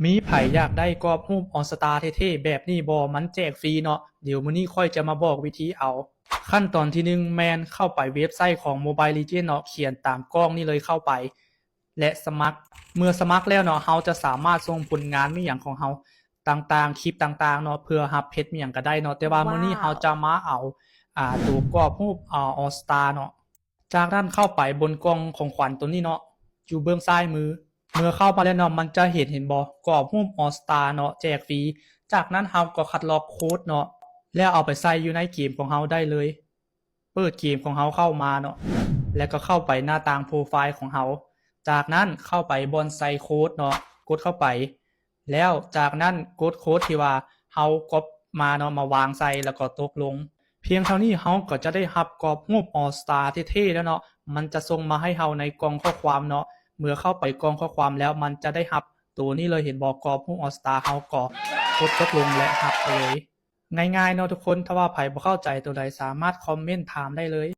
ມີໃຜຢາກໄດ້ກອບຮູບ All Star ເທ່ໆແບບນີ້ບໍ່? ມັນແຈກຟຣີເນາະ. ດຽວມື້ນີ້ຂ້ອຍຈະມາບອກວິທີເອົາ. ຂັ້ນຕອນທີໜຶ່ງແມ່ນເຂົ້າໄປເວັບໄຊຂອງ Mobile Legends ເນາະ, ຂຽນຕາມກ້ອງນີ້ເລີຍ ເຂົ້າໄປ ແລະ ສະໝັກ. ເມື່ອສະໝັກແລ້ວເນາະ, ເຮົາຈະສາມາດສົ່ງຜົນງານມີຫຍັງຂອງເຮົາຕ່າງໆ, ຄລິບຕ່າງໆເນາະ, ເພື່ອຮັບເພັດມີຫຍັງກໍໄດ້ເນາະ. ແຕ່ວ່າມື້ນີ້ເຮົາຈະມາເອົາ ອ່າ ໂຕກອບຮູບ ອ່າ All Star ເນາະ. ຈາກນັ້ນເຂົ້າໄປບົນກ່ອງຂອງຂວັນໂຕນີ້ເນາະ, ຢູ່ເບື້ອງຊ້າຍມື. ເມື່ອເຂົ້າມາແລ້ວເນາະ, ມັນຈະເຫັນ, ເຫັນບໍ່? ກອບຮູບ All Star ເນາະ, ແຈກຟຣີ. ຈາກນັ້ນເຮົາກໍຄັດລອກໂຄດເນາະ, ແລ້ວເອົາໄປໃສ່ຢູ່ໃນເກມຂອງເຮົາໄດ້ເລີຍ. ເປີດເກມຂອງເຮົາເຂົ້າມາເນາະ, ແລ້ວກໍເຂົ້າໄປໜ້າຕ່າງໂປຣໄຟລ໌ຂອງເຮົາ. ຈາກນັ້ນເຂົ້າໄປບ່ອນໃສ່ໂຄດເນາະ, ກົດເຂົ້າໄປ. ແລ້ວຈາກນັ້ນກົດໂຄດທີ່ວ່າເຮົາກັອບມາເນາະ, ມາວາງໃສ່ ແລ້ວກໍຕົກລົງ. ພຽງເທົ່ານີ້ເຮົາກໍຈະໄດ້ຮັບກອບຮູບ All Star ເທ່ໆແລ້ວເນາະ. ມັນຈະສົ່ງມາໃຫ້ເຮົາໃນກ່ອງຂໍ້ຄວາມເນາະ. ເມື່ອເຂົ້າໄປກ່ອງຂໍ້ຄວາມແລ້ວ ມັນຈະໄດ້ຮັບໂຕນີ້ເລີຍ, ເຫັນບໍ່? ກອບຮູບ All Star. ເຮົາກໍກົດຕົກລົງ ແລະ ຮັບໄປເລີຍ. ງ່າຍໆເນາະທຸກຄົນ. ຖ້າວ່າໃຜບໍ່ເຂົ້າໃຈໂຕໃດ ສາມາດຄອມເມັນຖາມໄດ້ເລີຍ.